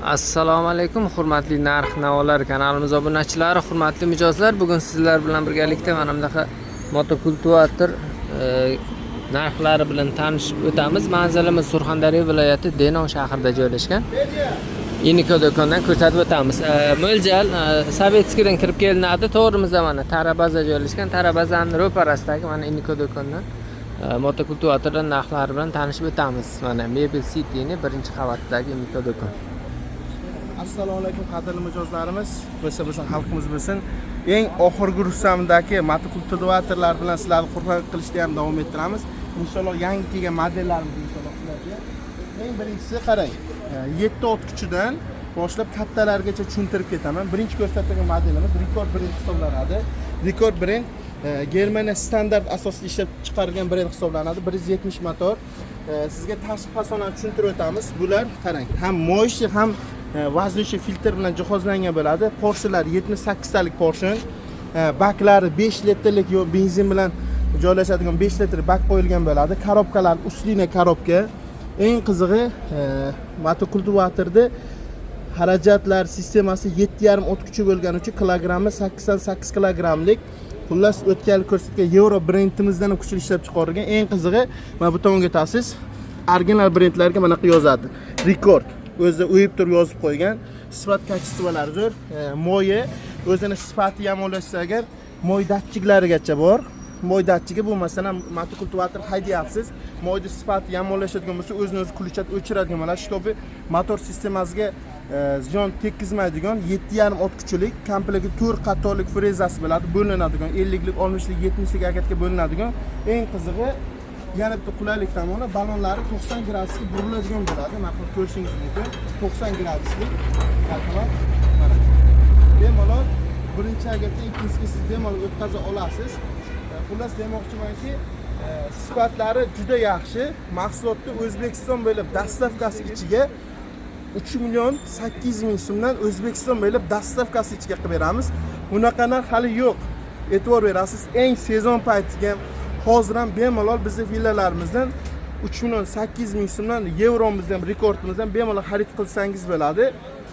Assalomu alaykum, hurmatli Narx Navolar kanalimiz obunachilari, hurmatli mijozlar. Bugun sizlar bilan birgalikda mana bunaqa motokultivator narxlari bilan tanishib o'tamiz. Manzilimiz Surxondaryo viloyati, Denov shahrida joylashgan Iniko do'kondan ko'rsatib o'tamiz. Mo'ljal Советский dan kirib kelinadi. To'g'rimizda mana Tarabaza joylashgan. Tarabazani ro'parasidagi mana Iniko do'kondan motokultivatorlar narxlari bilan tanishib o'tamiz. Mana Mebel Cityni birinchi qavatidagi Iniko do'kon. Assalomu alaykum, qadrli mijozlarimiz bo'lsa bo'lsin, xalqimiz bo'lsin. Eng oxirgi rustamdagi motokultivatorlar bilan sizlarni xursand qilishda ham davom ettiramiz inshaalloh. Yangi kelgan modellarimiz inshaalloh sizlarga. Eng birinchisi, qarang, 7 ot kuchidan boshlab kattalargacha tushuntirib ketaman. Birinchi ko'rsatadigan modelimiz Rekord brend hisoblanadi. Rekord brend Germaniya standart asosida ishlab chiqarilgan brend hisoblanadi. 170 motor. Sizga tashqi fasonini tushuntirib o'tamiz. Bular, qarang, ham моющий, ham воздушный filtr bilan jihozlangan bo'ladi. Поршень lar 78 talik поршень. Baklari 5 litrlik yo benzin bilan joylashadigan 5 litr bak qo'yilgan bo'ladi. Коробка lar усиленный коробка. Eng qizig'i, motokultivatorda xarajatlar sistemasi 7,5 ot kuchi bo'lgani uchun kilogrammi 88 kilogrammlik. Xullas, o'tgan yil ko'rsatgan Yevro brendimizdan ham kuchli ishlab chiqarilgan. Eng qizig'i, mana bu tomonga o'tasiz, original brendlarga manaqa yozadi, Rekord o'zi o'yib turib yozib qo'ygan. Sifat, качество lari zo'r. Moyi o'zini sifati yomonlashsa agar, moy datchiklarigacha bor. Moy datchigi bu, masalan, motokultivator haydayapsiz, moyni sifati yomonlashadigan bo'lsa, o'zini o'zi включать o'chiradigan bo'ladi, чтобы motor sistemasiga ziyon tekkizmaydigan. 7,5 ot kuchilik komplekti, to'rt qatorlik frezasi bo'ladi, bo'linadigan, 50lik, 60lik, 70lik agatga bo'linadigan. Eng qizig'i, yana bitta qulaylik tomoni, ballonlari 90 gradusga buriladigan bo'ladi. Mana, ko'rishingiz mumkin, 90 graduslik. Marhamat, mana, bemalol birinchi agatdan ikkinchisiga siz bemalol o'tkaza olasiz. Xullas, demoqchimanki, sifatlari juda yaxshi. Mahsulotni O'zbekiston bo'ylab доставка si ichiga 3 800 000 so'mdan O'zbekiston bo'ylab доставка si ichiga qilib beramiz. Bunaqa narx hali yo'q. E'tibor berasiz, eng sezon paytiga ham, hozir ham bemalol bizni filiallarimizdan 3 800 000 so'mdan Yevromizdan ham, Rekordimizdan bemalol xarid qilsangiz bo'ladi.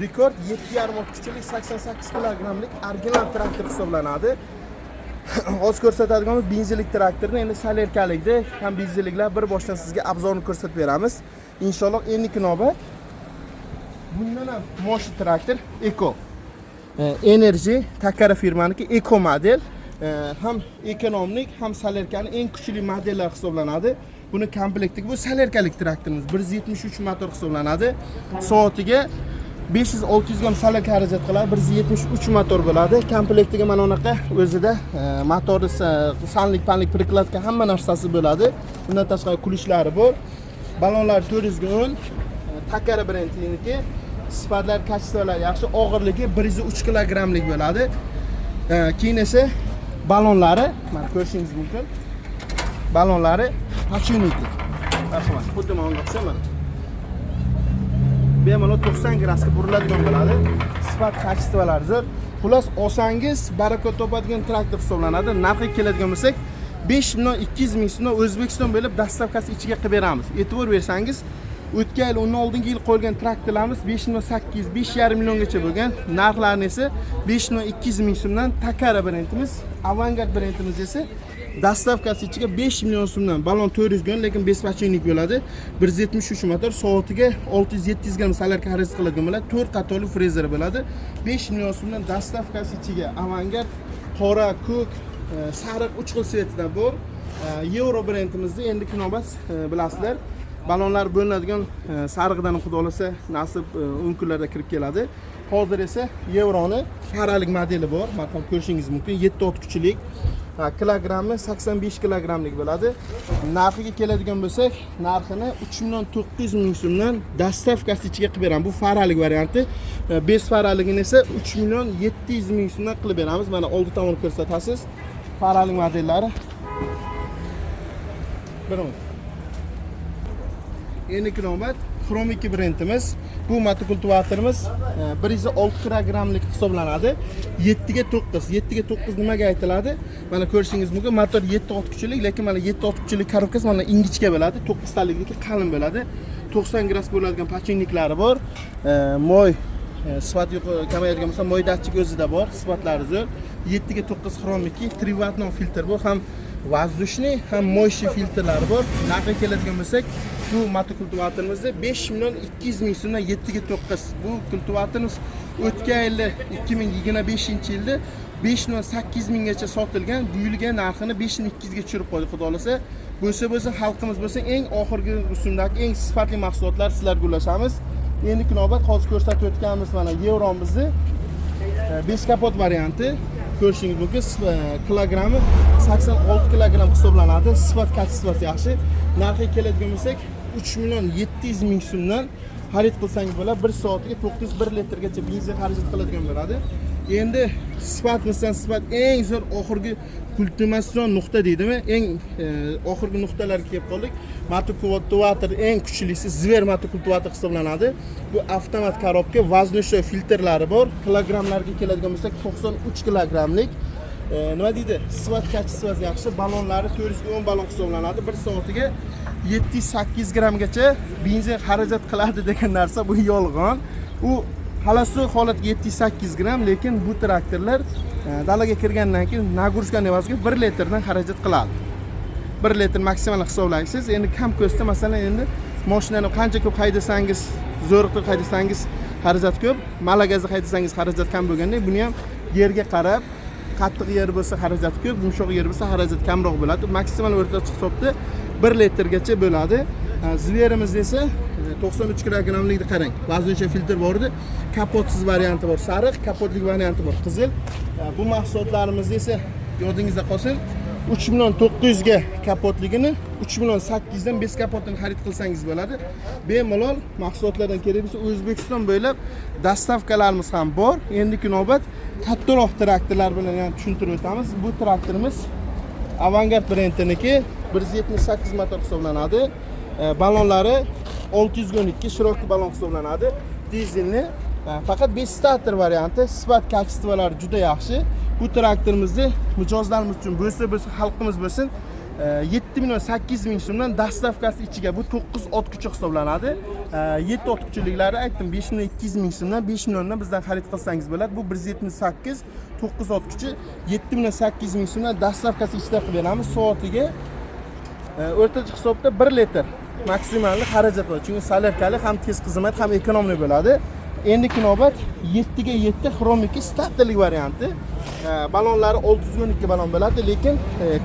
Rekord 7,5 ot kuchlik, 88 kilogrammlik original traktor hisoblanadi. Hozir ko'rsatadigan benzinlik traktorni, endi solerkalikda ham benzinliklar bir boshdan sizga обзор ni ko'rsatib beramiz inshaalloh. Endiki navbat bundan ham мощный traktor, Eko Energy, Takara firmaniki Eko model. Ham ekonomik, ham solerkani eng kuchli modellar hisoblanadi. Buni komplekti, bu solerkalik traktorimiz, 173 motor hisoblanadi. Soatiga 500-600 gramm solarka xarajat qiladi. 173 motor bo'ladi. Komplektiga mana bunaqa o'zida motorni sanlik panlik прокладка, hamma narsasi bo'ladi. Bundan tashqari ключ lari bor. Ballonlar 410, Takara brendiniki. Sifatlar, качество lari yaxshi. Og'irligi 103 kilogrammlik bo'ladi. Keyin esa ballonlari, mana, ko'rishingiz mumkin, ballonlari подшипник li. Marhamat, xuddi mana bunga o'xshab, mana, bemalol 90 gradusga buriladigan bo'ladi. Sifat, качество lari zo'r. Xullas, olsangiz baraka topadigan traktor hisoblanadi. Narxiga keladigan bo'lsak, 5 200 000 so'mdan O'zbekiston bo'ylab доставка si ichiga qilib beramiz. E'tibor bersangiz, o'tgan yil, undan oldingi yil qo'yilgan traktorlarimiz 5 800 000, 5,5 milliongacha bo'lgan. Narxlarini esa 5 200 000 so'mdan Takara brendimiz, Avangard brendimiz esa доставка si ichiga 5 million so'mdan. Ballon 400 gramm, lekin бесподшипник bo'ladi. 173 motor, soatiga 600-700 gramm solarka xarajat qiladigan bo'ladi. 4 qatorli frezeri bo'ladi. 5 million so'mdan доставка si ichiga Avangard qora, ko'k, sariq, uch xil цвет ida bor. Yevro brendimizda endiki navbat, bilasizlar, ballonlar bo'linadigan sarig'idan, xudo xohlasa, nasib 10 kunlarda kirib keladi. Hozir esa Yevroni faralik modeli bor. Marhamat, ko'rishingiz mumkin. 7 ot kuchlik. Ha, kilogrammi 85 kilogrammlik bo'ladi. Narxiga keladigan bo'lsak, narxini 3 900 000 so'mdan доставка si ichiga qilib beramiz. Bu faralik varianti. Без faraligini esa 3 700 000 so'mdan qilib beramiz. Mana, oldi tomonni ko'rsatasiz. Faralik modellari. Bir minut. Endiki navbat Xrom 2 brendimiz. Bu motokultivatorimiz 106 kilogrammlik hisoblanadi. 7 ga 9, 7 ga 9 nimaga aytiladi? Mana ko'rishingiz mumkin, motor 7 ot kuchlik, lekin mana 7 ot kuchlik korobkasi mana ingichka bo'ladi, 9 talikniki qalin bo'ladi. 90 gradus bo'ladigan pochinniklari bor. Moy sifat yo'q kamayadigan bo'lsa, moy datchik o'zida bor, sifatlari zo'r. 7 ga 9 Xrom 2 3 в одном filtr bu ham воздушный, ham моющий filtrlari bor. Narxiga keladigan bo'lsak, bu motokultivatorimizni 5 million 200 ming so'mdan 7 ga 9. Bu kultivatorimiz o'tgan yilda 2025-yilda 5 million 800 minggacha sotilgan. Bu yilga narxini 5 million 200 ga tushirib qo'ydik, xudo xohlasa. Bo'lsa bo'lsa xalqimiz bo'lsa, eng oxirgi rusumdagi eng sifatli mahsulotlar sizlarga ulashamiz. Endigi navbat hozir ko'rsatib o'tganimiz mana Yevromizni beskapot varianti ko'rishingiz mumkin. Kilogrammi 86 kilogramm hisoblanadi. Sifat качество si yaxshi. Narxiga keladigan bo'lsak, 3 million 700 ming so'mdan xarid qilsangiz bo'ladi. 1 soatiga 901 litrgacha benzin xarajat qiladigan bo'ladi. Endi sifatmisan sifat eng zo'r oxirgi kultivatsion nuqta deydimi? Eng oxirgi nuqtalarga kelib qoldik. Motokultivator eng kuchlisi Zver motokultivator hisoblanadi. Bu avtomat korobka, воздушный filtrlari bor. Kilogrammlarga keladigan bo'lsak, 93 kilogrammlik. Nima deydi? Sifat качество si yaxshi. Ballonlari 410 ballon hisoblanadi. 1 soatiga 708 grammgacha benzin xarajat qiladi degan narsa bu yolg'on. U холостой holatga 708 gramm, lekin bu traktorlar dalaga kirgandan keyin нагрузка ni evaziga 1 litrdan xarajat qiladi. 1 litr maksimal hisoblaysiz. Endi kam ko'zda, masalan, endi mashinani qancha ko'p haydasangiz, zo'r qilib haydasangiz xarajat ko'p, malagazda haydasangiz xarajat kam bo'lganda, buni ham yerga qarab, qattiq yer bo'lsa xarajat ko'p, yumshoq yer bo'lsa xarajat kamroq bo'ladi. Maksimal o'rtacha hisobda 1 litrgacha bo'ladi. Zverimiz esa 93 kilogrammlikni qarang. Воздушный filtr bor edi. Kapotsiz varianti bor, sariq, kapotli varianti bor, qizil. Bu mahsulotlarimiz esa yodingizda qolsin. 3 million 900 ga kapotligini 3 million 800 dan без kapotini xarid qilsangiz bo'ladi. Bemalol mahsulotlardan kerak bo'lsa O'zbekiston bo'ylab доставка larimiz ham bor. Endigi navbat kattaroq traktorlar bilan ham tushuntirib o'tamiz. Bu traktorimiz Avangard brendiniki, 178 motor hisoblanadi. Ballonlari 612 широкий ballon hisoblanadi. Dizelni faqat 5 starter varianti, sifat качество lari juda yaxshi. Bu traktorimizni mijozlarimiz uchun bo'lsa bo'lsa xalqimiz bo'lsin, 7 million 800 ming so'mdan доставка si ichiga, bu 9 ot kuchi hisoblanadi. 7 ot kuchliklari aytdim, 5 million 200 ming so'mdan, 5 milliondan bizdan xarid qilsangiz bo'ladi. Bu 178 9 ot kuchi 7 million 800 ming so'mdan доставка si ichida qilib beramiz. Soatiga o'rtacha hisobda 1 litr maksimalni xarajat bor. Chunki солярка li ham tez qizimaydi, ham экономный bo'ladi. Endigi navbat 7 ga 7 Xrom 2 starterlik varianti. Ballonlari 612 ballon bo'ladi, lekin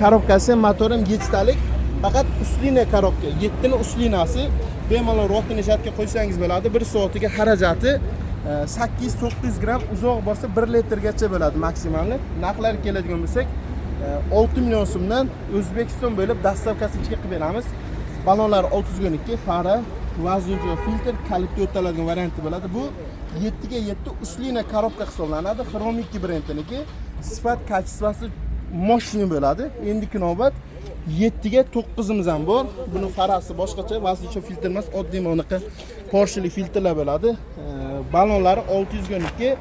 korobkasi ham, motori ham 7 talik. Faqat усиленный korobka, 7 ni усиленный si, bemalol ротный жатка qo'ysangiz bo'ladi. 1 soatiga xarajati 800-900 gramm, uzoq borsa 1 litrgacha bo'ladi maksimalni. Narxlari keladigan bo'lsak, 6 million so'mdan O'zbekiston bo'ylab доставка si ichiga qilib beramiz. Ballonlar 612, fara, воздушный filtr, kalitda o'taladigan varianti bo'ladi. Bu 7 ga 7 усиленный korobka hisoblanadi. Xrom 2 brendiniki. Sifat качество si мощный bo'ladi. Endigi navbat 7 ga 9imiz ham bor. Buni farasi boshqacha, воздушный filtr emas, oddiy unaqa Porschelik filtrlar bo'ladi. Ballonlari 612,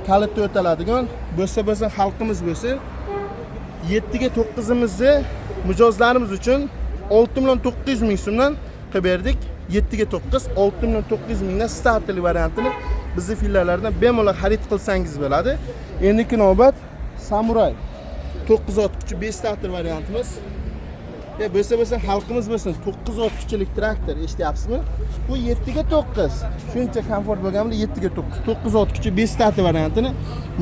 kalitda o'taladigan bo'lsa bo'lsa xalqimiz bo'lsin. 7 ga 9imizni mijozlarimiz uchun 6 million 900 ming so'mdan qilib berdik. 7 ga 9 6 million 900 mingdan starterli variantini bizni filiallardan bemalol xarid qilsangiz bo'ladi. Endigi navbat Samuray 9 ot kuchi 5 starter variantimiz. Ya bo'lsa bo'lsa xalqimiz bo'lsin, 9 ot kuchilik traktor, eshityapsizmi? Bu 7 ga 9. Shuncha komfort bo'lgan bilan 7 ga 9. 9 ot kuchi 5 starter variantini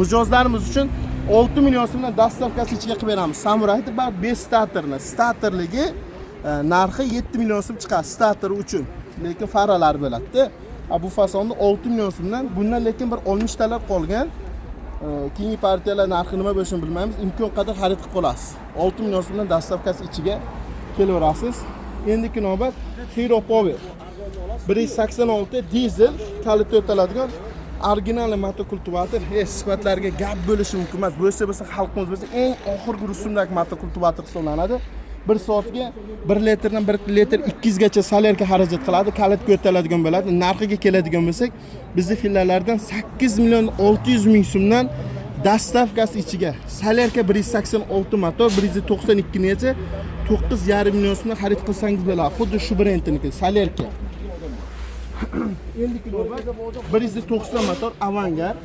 mijozlarimiz uchun 6 million so'mdan доставка si ichiga qilib beramiz. Samurayni bor 5 starterni. Starterligi narxi 7 million so'm chiqadi starter uchun. Lekin faralar bo'ladi-da. A bu fasonni 6 million so'mdan, bundan lekin bir 60 talar qolgan. Keyingi partiyalar narxi nima bo'lishini bilmaymiz. Imkon qadar xarid qilib qolasiz. 6 million so'mdan доставка si ichiga kelaverasiz. Endigi navbat Hero Power 186 dizel kalitda o'taladigan original motokultivator. Sifatlariga gap bo'lishi mumkin emas. Bo'lsa bo'lsa xalqimiz bo'lsa, eng oxirgi rusumdagi motokultivator hisoblanadi. Bir soatga 1 litrdan 1 litr 200 gacha solyarka xarajat qiladi, kalitga o'taladigan bo'ladi. Narxiga keladigan bo'lsak, bizni fillalardan 8 million 600 ming so'mdan доставка si ichiga solyarka 186 motor, 192 necha 9,5 million so'mdan xarid qilsangiz bo'ladi. Xuddi shu brendniki solyarka. Endiki navbat 190 motor Avangard.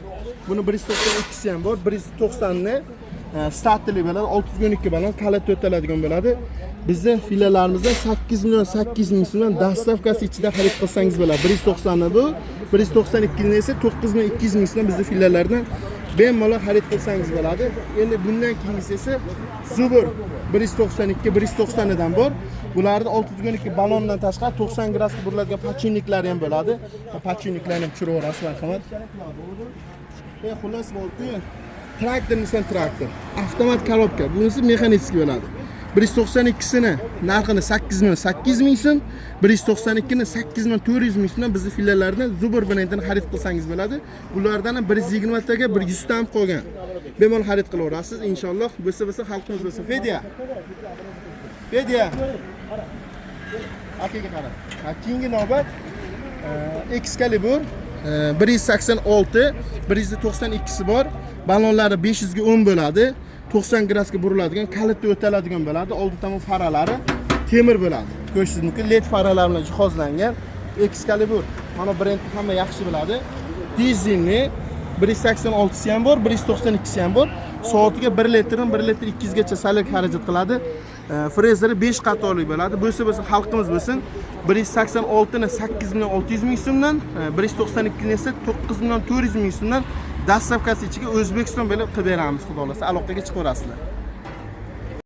Buni 192si ham bor, 190 ni starterli bo'ladi, 612 balon, kalit o'taladigan bo'ladi. Bizni filiallarimizda 8 million 800 ming so'mdan доставка si ichida xarid qilsangiz bo'ladi. 190 ni bu, 192 ni esa 9 million 200 ming so'mdan bizni filiallardan bemalol xarid qilsangiz bo'ladi. Endi bundan keyingisi esa Zubr 192 190 dan bor. Bularda 612 balondan tashqari 90 gradusga buriladigan подшипник lari ham bo'ladi. Подшипник larni ham tushirib yuborasiz, marhamat. Xullas bo'ldi. Traktor Nissan traktor. Avtomat коробка. Bunisi mexanik bo'ladi. 192sini narxini 8 million 800 ming so'm, 192 ni 8 million 400 ming so'mdan bizni filiallardan Zubr brendini xarid qilsangiz bo'ladi. Bulardan ham 120 taga 100 ta ham qolgan. Bemalol xarid qilaverasiz inshaalloh. Bo'lsa bo'lsa xalqimiz bo'lsa. Fedya. Fedya. Akaga qara. Ha, keyingi navbat Excalibur 186 192si bor. Balonlari 500 ga 10 bo'ladi. 90 gradusga buriladigan, kalitda o'taladigan bo'ladi. Oldi tomon faralari temir bo'ladi. Ko'rishingiz mumkin, LED faralar bilan jihozlangan Excalibur. Mana brendni hamma yaxshi biladi. Dizelni 186si ham bor, 192si ham bor. Soatiga 1 litrdan 1 litr 200 gacha solyarka xarajat qiladi. Frezeri 5 qatorli bo'ladi. Bo'lsa bo'lsa xalqimiz bo'lsin. 186 ni 8 million 600 ming so'mdan, 192 ni esa 9 million 400 ming so'mdan доставка si ichiga O'zbekiston bo'ylab qilib beramiz, xudo xohlasa. Aloqaga chiqaverasizlar.